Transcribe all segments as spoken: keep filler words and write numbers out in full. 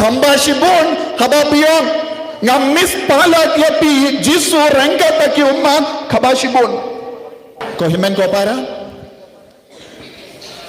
Kaba shibun, haba biang, ngam miss palat ïa phi, Jisu ryngkat bad ki ummat, kaba shibun. Ko hynmen ko para.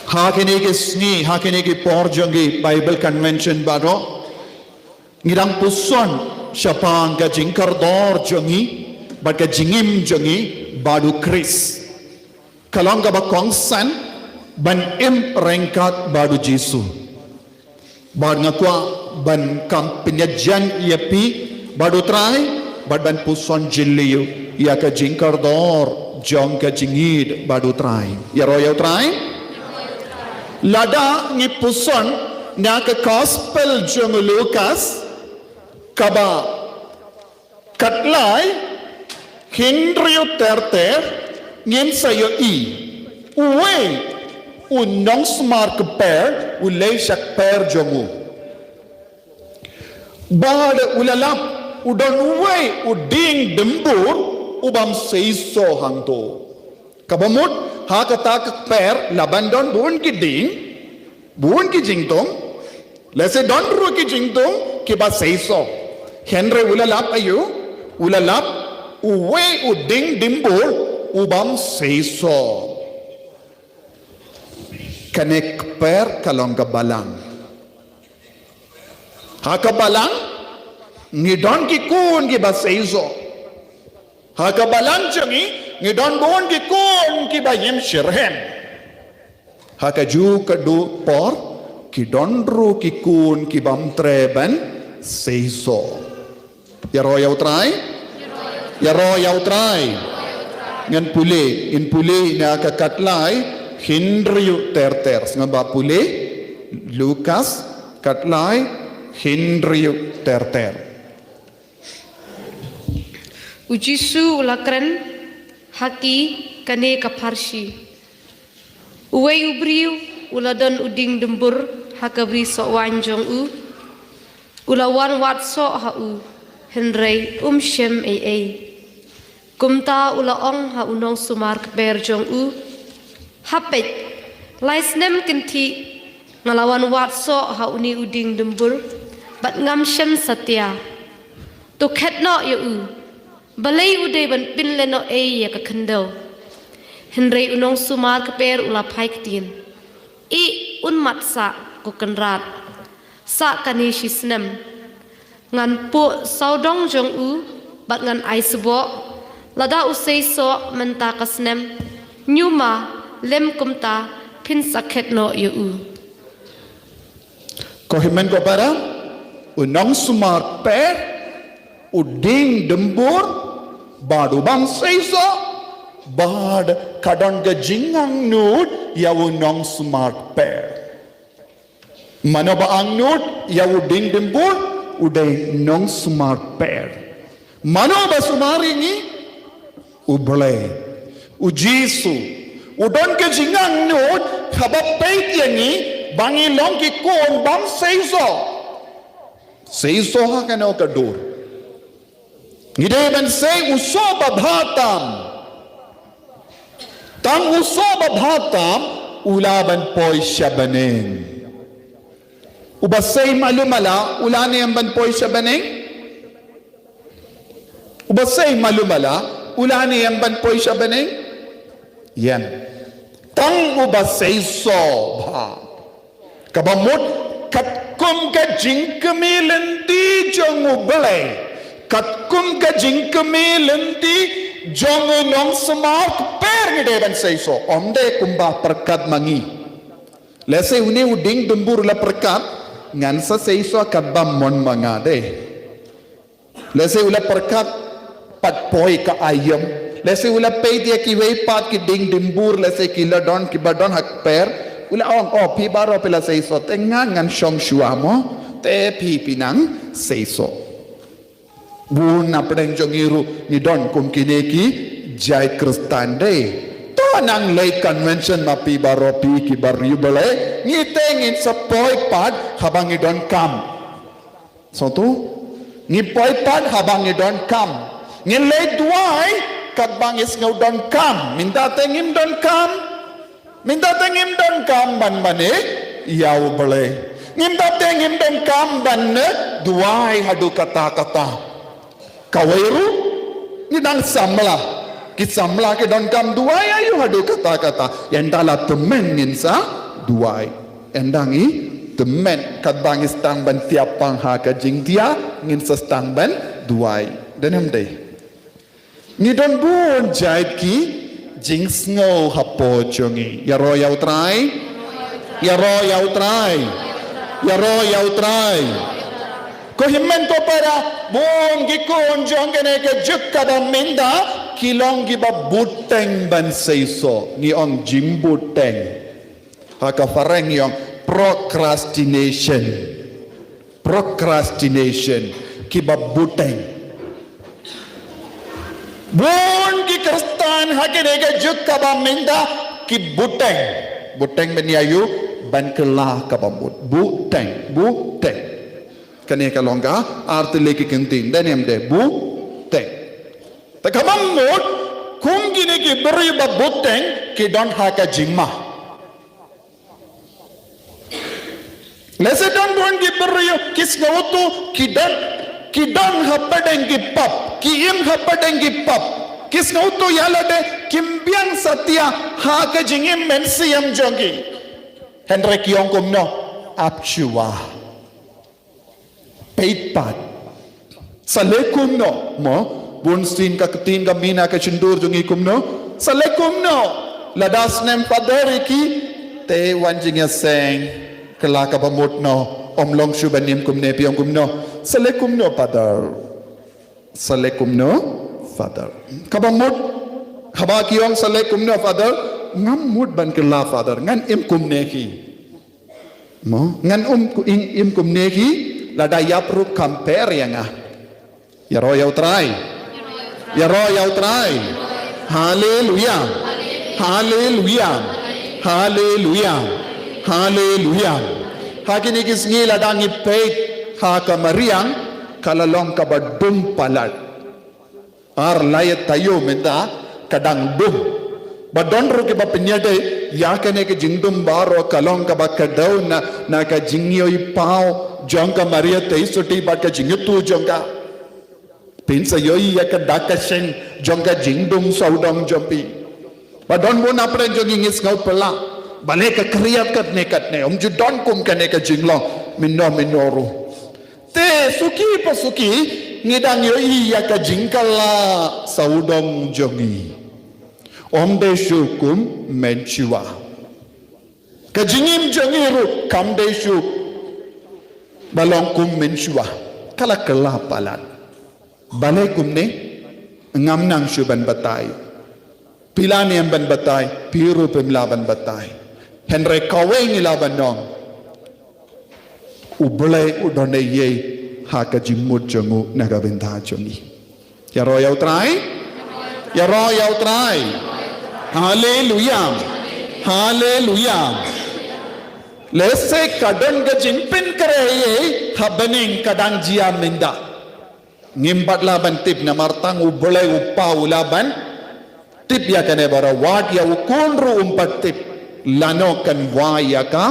Ha kine ki sngi, ha kine ki por jong ngi, Bible Convention baroh. Ngi dang puson shaphang ka jingkordor jong ngi, bad ka jingim jong ngi, bad u Khrist. Ka long kaba kongsan, ban im ryngkat bad u Jisu. Bad nga kwah ban kham pynïaid jan ïa phi, bad u Trai, bad ban puson jylliew, ïa ka jingkordor, jong ka jingïeid, bad u Trai. Ïaroh ïa u Trai? Lada ngi puson, na ka gospel jong u Lukas, kaba, khatlai, hynriew ter ter, ngin sa ïohi. Uwei, u nongsumar kper, u leit sha kper jong u. Bad u la lap, u don uwei, u dieng dymbur, u bym seisoh hangto. Kaba mut, ha kata ka kper, la ban don bun ki dieng, bun ki jingtung, lehse don ruh ki jingtung, kiba seisoh. Hynrei u la lap aïu, u la lap, uwei u dieng dymbur, u bym seisoh. Kane ka kper ka long ka balang. Ha ka balang, ngi don ki khun kiba seisoh. Ha ka balang jong ngi, ngi don bun ki khun kiba im shitrhem. Ha kajuh ka por, ki don ruh ki khun ki bym treh ban seisoh. Ïaroh ïa u Trai? Ïaroh ïa u Trai. Ngan pule, ngan pule na ka khatlai, hynriew ter ter. Sngewbha pule, Lukas, khatlai, hynriew ter ter. U Jisu u la kren ha ki kane ka pharshi. Uwei u briew u la don u dieng dymbur ha ka bri soh waiñ jong u. U la wan wad soh ha u, hynrei um shem ei ei. Kumta u la ong ha u nongsumar kper jong u, ha peit, lai snem kynthih, nga la wan wad soh ha une u dieng dymbur, bad ngam shem satia. To khet noh ïa u, balei u dei ban pynlehnohei ïa ka khyndew. Hynrei u nongsumar kper u la phai ktien. Ih, un mat sah, ko kynrad. Sah kane shi snem. Ngan puh sawdong jong u, bad ngan ai sboh, lada u seisoh mynta ka snem, ñiuma, lem kumta, phin sa khet noh ïa u. Ko hynmen ko para, u nongsumar kper, u dieng dymbur, bad u bym seisoh, bad ka don ka jingangnud, ïa u nongsumar kper. Mano ba angnud, ïa u dieng dymbur, u dei nongsumar kper. Mano ba sumar ïa ngi, u Blei. U Jisu. U don ka jingangnud, haba peit ïa ngi, ba ngi long ki khun bym seisoh. Seisoh ha kano ka dur. Ngi dei ban sei u soh babha tam. Tang u soh babha tam, u lah ban poi sha bneng. Uba sei malu mala, u lah ne em ban poi sha bneng? Uba sei malu mala, u lah ne em ban poi sha bneng? Ïeng. Tang uba seisoh bha. Kaba mut, katkum ka jingkyrmen lynti jong u Blei. Katkum ka jingkyrmen lynti jong u nongsumar kper ngi dei ban seisoh. Ym dei kumba pyrkhat ma ngi. Lehse une u dieng dymbur u la pyrkhat, ngan sa seisoh katba mon ma nga dei. Lehse u la pyrkhat pat poi ka aïom. Lehse u la peit ïa kiwei pat ki dieng dymbur, lehse ki la don, kiba don ha kper. U la ong, oh, phi baroh phi la seisoh, te nga ngan shong shuwa mo, te phi phi nang seisoh. Bun na pdeng jong ngi ruh, ngi don kum kine ki jait Khristan dei. To nang leit convention ma phi baroh phi kiba riewblei, ngi te ngin sa poi pat, haba ngi don kam. Sngewthuh, ngi poi pat haba ngi don kam. Ngin leit duwai, katba ngi sngew don kam. Mynta te ngim don kam. Mynta te ngim don kam ban mane, ïa u Blei. Ngim da te ngim donkam ban ne duwai haduh katta katta. Kawei ruh ngi dang samla. Ki samla ki donkam duwai aïu haduh katta katta. Ynda la tymmen ngin sa duwai. Ynda ngi tymmen katba ngi sdang ban tiap pang ha ka jingtiap ngin sa sdang ban duwai. Dei ne ym dei? Ngi don bun jait ki jingsngew hapoh jong ngi. Ïaroh ïa U Trai. Ïaroh ïa U Trai. Ïaroh ïa U Trai. Ko hynmen ko para, bun ki khun jong kane ka juk kaba mynta ki long kiba bteng ban seisoh. Ngi ong jingbteng. Ha ka phareng ngi ong procrastination. Procrastination. Kiba bteng. Bun ki Khristan ha kane ka juk kaba mynta ki bteng. Bteng ban ïa aïu? Ban kylla kaba mut. Bteng, bteng. Kane ka long ka artylli ki kyntien. Dei ne ym dei? Bteng. Te kaba mut, kum kine ki briew ba bteng ki don ha ka jingma. Lehse don bun ki briew ki sngewthuh ki don, ki don hapdeng ki pap, ki im hapdeng ki pap. Ki sngewthuh ïa lade kim biang satia ha ka jingim mynsiem jong ki. Hynrei ki ong kumno? Ap shuwa. Peit pat. Sa leh kumno? Mo, bun sien ka ktien ka mih na ka shyntur jong ngi kumno? Sa leh kumno? Lada snem Father ïa ki, te wan jingïaseng. Kylla kaba mut noh. Ym long shuh ban im kumne, phi ong kumno? Sa leh kumno Father? Sa leh kumno Father? Kaba mut, haba ki ong sa leh kumno Father? Ngam mut ban kylla Father. Ngan im kumne hi. Mo, ngan um ku-, im, im kumne hi, lada ïap ruh kam pher ïa nga. Ïaroh ïa U Trai. Ïaroh ïa U Trai. Haleluia. Haleluia. Haleluia. Haleluia. Ha kine ki sngi lada ngi peit ha ka mariang, ka la long kaba dum palat. Ar lai taïew mynta ka dang dum. Ba don ruh kiba pynïadei ïa kane ka jingdum baroh ka long kaba kdew na, na ka jingïohi paw jong ka Maria Theisotti bad ka jingïathuh jong ka. Phin sa ïohi ïa ka dak ka seng jong ka jingdum sawdong jong phi. Ba don bun hapdeng jong ngi ngi sngew phylla. Balei ka khriat katne katne, ym ju don kum kane ka jinglong mynno mynno ruh. Te suki pa suki ngi dang ïohi ïa ka jingkylla sawdong jong ngi. Ym dei shuh kum mynshuwa. Ka jingim jong ngi ruh kam dei shuh ba long kum mynshuwa. Ka la kylla palat. Balei kumne? Ngam nang shuh ban batai. Phi la niam ban batai, phi ruh phim lah ban batai. Hynrei kawei ngi lah ban ong. U Blei u don eiei ha ka jingmut jong u na ka bynta jong ngi. Ïaroh ïa U Trai. Ïaroh ïa U Trai. Haleluia. Haleluia. Lehse ka don ka jingpynkhreh eiei ha bneng ka dang jia mynta. Ngim pat lah ban tip namar tang U Blei U Kpa u lah ban tip ïa kane baroh, wat ïa u khun ruh um pat tip lano kan wai ïa ka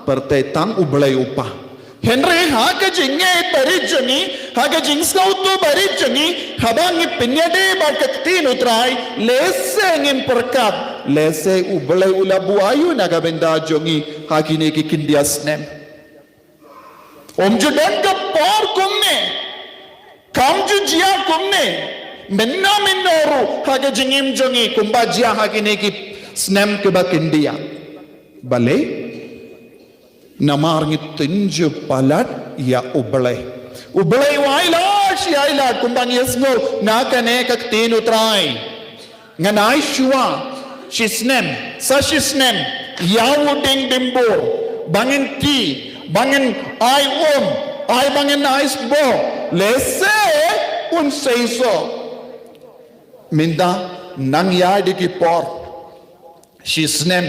pyrthei, tang U Blei U Kpa. Hynrei ha ka jingngeit barit jong ngi, ha ka jingsngewthuh barit jong ngi, haba ngi pynïadei bad ka ktien U Trai, lehse ngin pyrkhat, lehse U Blei u la buh aïu na ka bynta jong ngi ha kine ki khyndiat snem. Ym ju don ka por kumne. Kam ju jia kumne. Mynno mynno ruh ha ka jingim jong ngi kumba jia ha kine ki snem kiba khyndiat. Balei? Namar ngi tynjuh palat ïa U Blei. U Blei u ailad shi ailad kumba ngi ïohsngew na kane ka ktien U Trai. Ngan ai shuwa shisnem, sa shisnem, ïa u dieng dimbur, ba ngin khie, ba ngin ai um, ai ba ngin ai sboh, lehse un seisoh. Mynta nang ïa dei ki por. Shisnem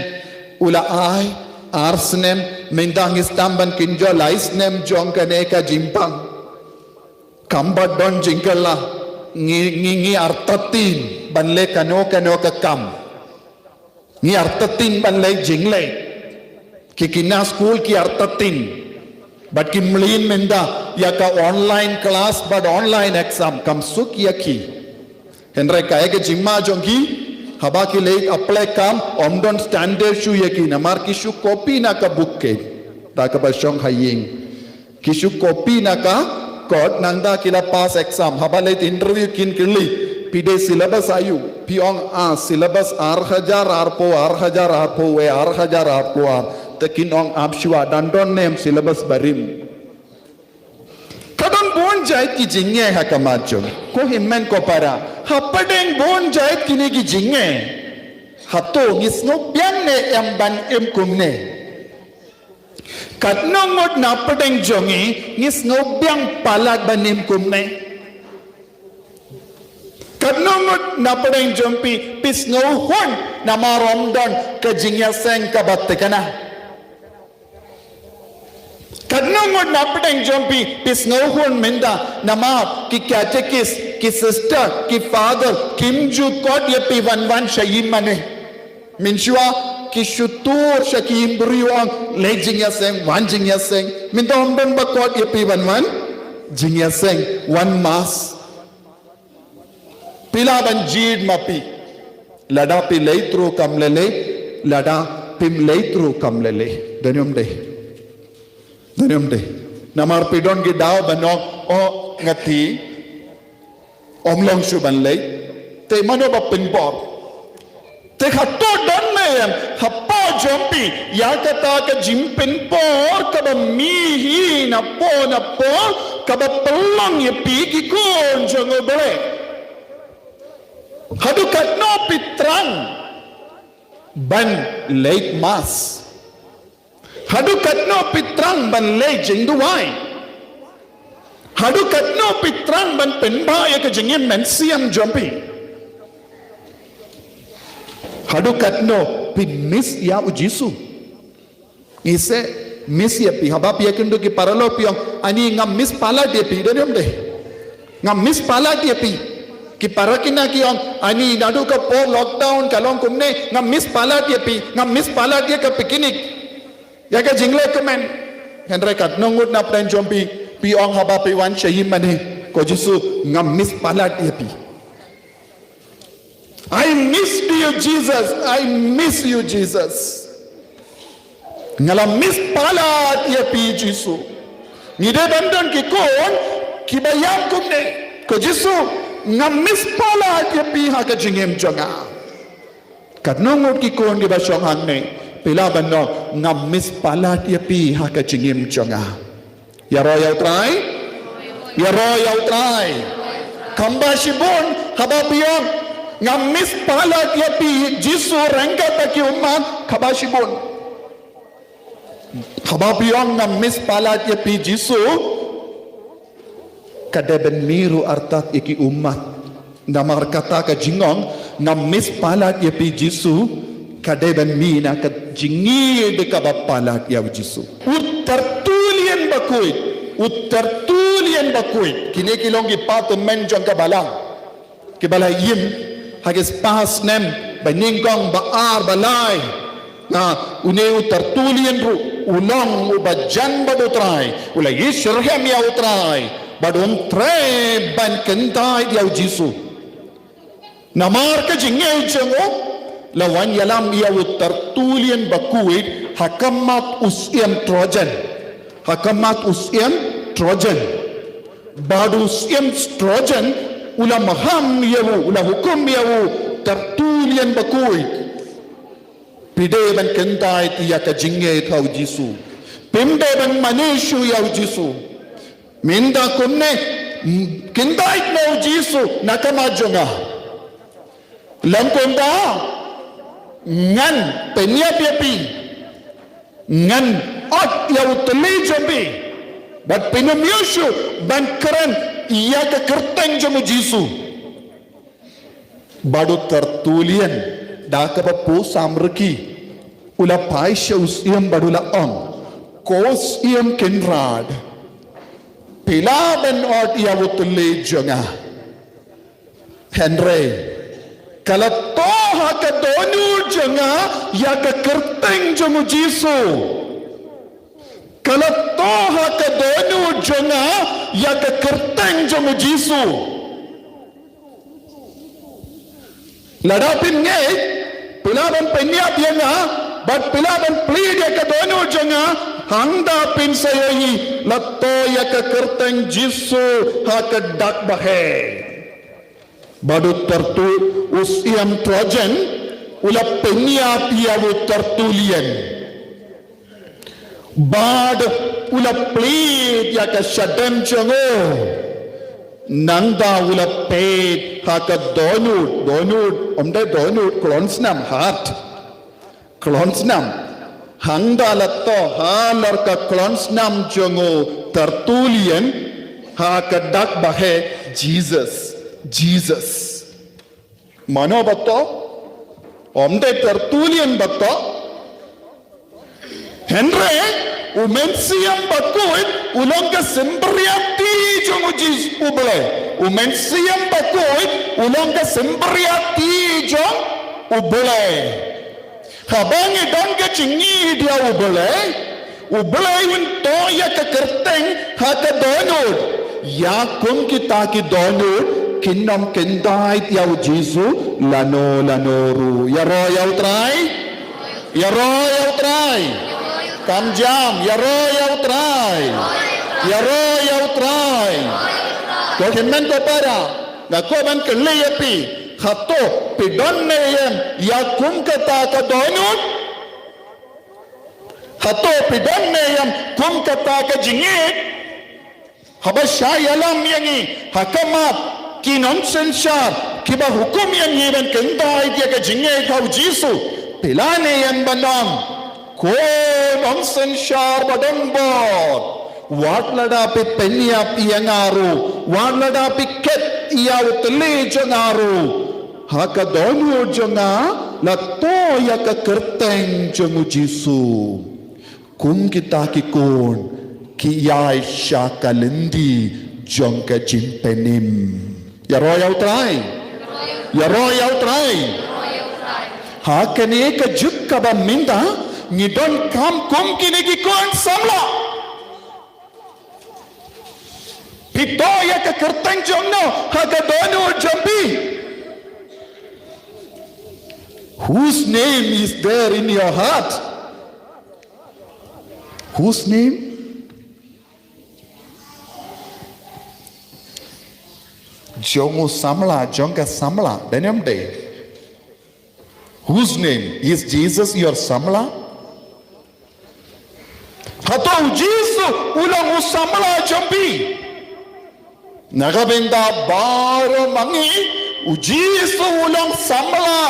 u la ai, ar snem, mynta ngi sdang ban kynjoh lai snem jong kane ka jingpang. Kam pat don jingkylla, ngi, ngi, ngi artatien ban leh kano kano ka kam. Ngi artatien ban leh jingleh. Ki kine skul ki artatien. Bad ki mlien mynta ïa ka online class bad online exam, kam suk ïa ki. Hynrei kaei ka jingma jong ki? Haba ki leit apply kam, ym don standard shuh ïa ki, namar ki shu copy na ka buk, da kaba shong ha ïing. Ki shu copy na ka kot, nangta ki la pass exam. Haba leit interview kin kylli, phi dei syllabus aïu? Phi ong, ah, syllabus ar hajar arphew, ar hajar arphew wei, ar hajar arphew ar. Te kin ong, ap shuwa, dang don ne em syllabus barim? Ka don bun jait ki jingeh ha khmat jong, ko hynmen ko para. Hapdeng bun jait kine ki jingeh, hato ngi sngewbiang ne em ban im kumne? Katno ngut na pdeng jong ngi ngi sngewbiang palat ban im kumne? Katno ngut na pdeng jong phi, phi sngewhun namar ym don ka jingïaseng kaba thikna? Katno ngut na pdeng jong phi, phi sngewhun mynta namar ki catechist, ki sister, ki father kim ju kot ïa phi ban wan sha ïingmane? Mynshuwa ki shu tur sha ki ïing briew, ong, leit jingïaseng, wan jingïaseng. Mynta ym don ba kot ïa phi ban wan jingïaseng, wan mass. Phi lah ban jied ma phi, lada phi leit ruh kam lei lei, lada phim leit ruh kam lei lei. Don ne ym dei? Don ne ym dei? Namar phi don ki daw ban ong, oh, nga thiah, ym long shuh ban leit. Te mano ba pynbor? Te hato don ne em hapoh jong phi ïa kata ka jingpynbor kaba mih hi na pdeng, na pdeng, kaba pynlong ïa phi ki khun jong U Blei? Haduh katno phi thrang ban leit mass? Haduh katno phi thrang ban leit jingduwai? Haduh katno phi thrang ban pynbha ïa ka jingim mynsiem jong phi? Haduh katno phi miss ïa U Jisu? Ngi shu miss ïa phi. Haba phi ïakynduh ki paralok phi ong, ani ngam miss palat ïa phi, don ne ym dei? Ngam miss palat ïa phi. Ki para kine ki ong, ani naduh ka por lockdown ka long kumne, ngam miss palat ïa phi, ngam miss palat ïa ka picnic, ïa ka jingleh kmen. Hynrei katno ngut na pdeng jong phi, phi ong haba phi wan sha ïingmane, ko Jisu, ngam miss palat ïa phi. I miss you, Jesus. I miss you, Jesus. Nga la miss palat ïa phi, Jisu. Ngi dei ban don ki khun kiba ïam kumne. Ko Jisu, nga miss palat ïa phi ha ka jingim jong nga. Katno ngut ki khun kiba shong hangne, phi lah ban ong, nga miss palat ïa phi ha ka jingim jong nga. Ïaroh ïa U Trai. Ïaroh ïa U Trai. Kumba shibun, haba phi ong, nga miss palat ïa phi, Jisu, ryngkat bad ki ummat, kumba shibun. Haba phi ong, nga miss palat ïa phi, Jisu, ka dei ban mih ruh artat ïa ki ummat. Namar kata ka jingong, nga miss palat ïa phi, Jisu, ka dei ban mih na ka jingïeit kaba palat ïa U Jisu. U Tertullian Bakhuid, u Tertullian Bakhuid. Kine ki long ki patymmen jong ka balang kiba la im ha ki spah snem ba nyngkong, ba ar, ba lai. Na, une u Tertullian ruh u long uba jan bad U Trai, u la ïasyrhem ïa U Trai, bad um treh ban kyntait ïa U Jisu. Namar ka jingngeit jong u, la wan ïalam ïa u Tertullian Bakhuid ha khmat u syiem Trojan. Ha khmat u syiem Trojan. Bad u syiem Trojan u la maham ïa u, u la hukum ïa u Tertullian Bakhuid, phi dei ban kyntait ïa ka jingngeit ha U Jisu. Phim dei ban mane shuh ïa U Jisu. Mynta kumne, kyntait na U Jisu na khmat jong nga. Lym kumta, ngan pynïap ïa phi. Ngan ot ïa u thylliej jong phi. Bad phin ym ïoh shuh ban kren ïa ka kyrteng jong U Jisu. Bad u Tertullian, da kaba pyrshang rkhie, u la phai sha u syiem bad u la ong, ko syiem kynrad, phi lah ban ot ïa u thylliej jong nga. Hynrei ka la thoh ha ka dohnud jong nga ïa ka kyrteng jong U Jisu. Ka la thoh ha ka dohnud jong nga ïa ka kyrteng jong u Jisu. Lada phin ngeit, phi lah ban pynïap ïa nga, bad phi lah ban plead ïa ka dohnud jong nga, hangta phin sa ïohi, la thoh ïa ka kyrteng Jisu ha ka dak baheh. Bad u Tertu-, u Syiem Trajan, u la pynïap ïa u Tertullian. Bad u la plead ïa ka shadem jong u. Nangta u la peit ha ka dohnud, dohnud, ym dei dohnud, klon snam, heart. Klon snam. Hangta la thoh halor ka klon snam jong u Tertullian, ha ka dak baheh, Jesus, Jesus. Mano ba thoh? Ym dei Tertullian ba thoh. Hynrei u Mynsiem Bakhuid u long ka symbai ïa ti jong u Jis-, U Blei. U Mynsiem Bakhuid u long ka symbai ïa ti jong U Blei. Haba ngi don ka jingïeit ïa U Blei, U Blei un thoh ïa ka kyrteng ha ka dohnud. Ïa kum kita ki dohnud kin ym kyndait ïa u Jisu lano lano ruh. Ïaroh ïa U Trai. Ïaroh ïa U Trai. Kam jam, ïaroh ïa U Trai. Ïaroh ïa U Trai. Ko hynmen ko para, nga kwah ban kylli ïa phi, hato phi don ne em ïa kum kata ka dohnud? Hato phi don ne em kum kata ka jingïeit? Haba shah ïalam ïa ngi ha khmat ki nongsynshar kiba hukum ïa ngi ban kyndait ïa ka jingïeit ha u Jisu, phi lah ne em ban ong, ko nongsynshar ba donbor, wat lada phi pynïap ïa nga ruh, wat lada phi khet ïa u tylli jong nga ruh, ha ka dohnud jong nga la thoh ïa ka kyrteng jong u Jisu. Kum kita ki khun ki ïaid sha ka lynti jong ka jingpynim. Ïaroh ïa U Trai. Ïaroh ïa U Trai. Ha kane ka juk kaba mynta ngi donkam kum kine ki khun samla. Phi thoh ïa ka kyrteng jong no ha ka dohnud jong phi? Whose name is there in your heart? Whose name? Jong u samla, jong ka samla, da ne ym dei? Whose name? Is Jesus your samla? Hato u Jisu u long u samla jong phi? Na ka bynta baroh ma ngi, u Jisu u long samla,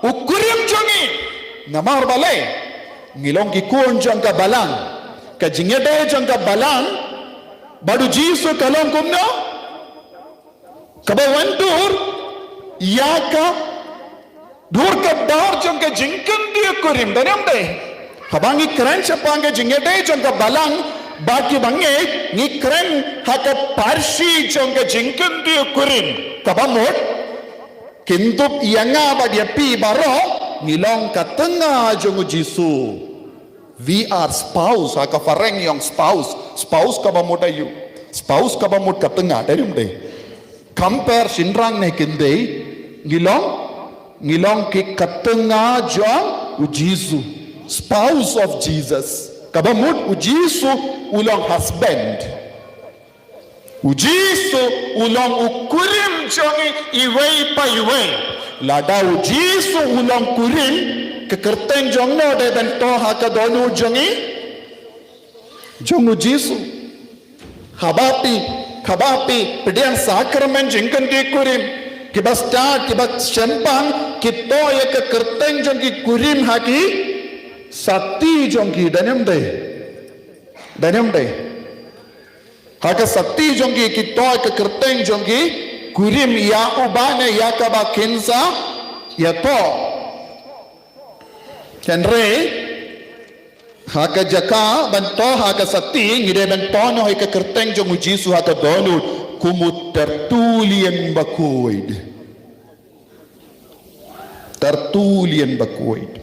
u kurim jong ngi. Namar balei? Ngi long ki khun jong ka balang. Ka jingïadei jong ka balang bad u Jisu ka long kumno? Kaba wan dur ïa ka dur kaba dar jong ka jingkyndit kurim, da ne ym dei? Haba ngi kren shaphang ka jingïadei jong ka balang, bad kiba ngeit, ngi kren ha ka parsi jong ka jingkyndit kurim. Kaba mut, kyndup ïa nga bad ïa phi baroh ngi long ka tnga jong u Jisu. We are spouse, ha ka phareng ïong spouse. Spouse kaba mut aïu? Spouse kaba mut ka tnga, da ne ym dei? Compare shynrang ne kynthei, ngi long, ngi long ki ka tnga jong u Jisu. Spouse of Jesus. Kaba mut u Jisu u long husband. U Jisu u long u kurim jong ngi iwei pa iwei. Lada u Jisu u long kurim, ka kyrteng jong no dei ban thoh ha ka dohnud jong ngi? Jong u Jisu. Haba phi, haba phi pdiang sakramen jingkyndit kurim, kiba stad, kiba shemphang ki thoh ïa ka kyrteng jong ki kurim ha ki sati jong ki, da ne ym dei? Da ne ym dei? Ha ka sati jong ki ki thoh ïa ka kyrteng jong ki kurim, ïa uba ne ïa kaba kin sa ïathoh. Hynrei ha ka jaka ban thoh ha ka sati, ngi dei ban thoh noh ïa ka kyrteng jong u Jisu ha ka dohnud kum u Tertullian Bakhuid. Tertullian Bakhuid.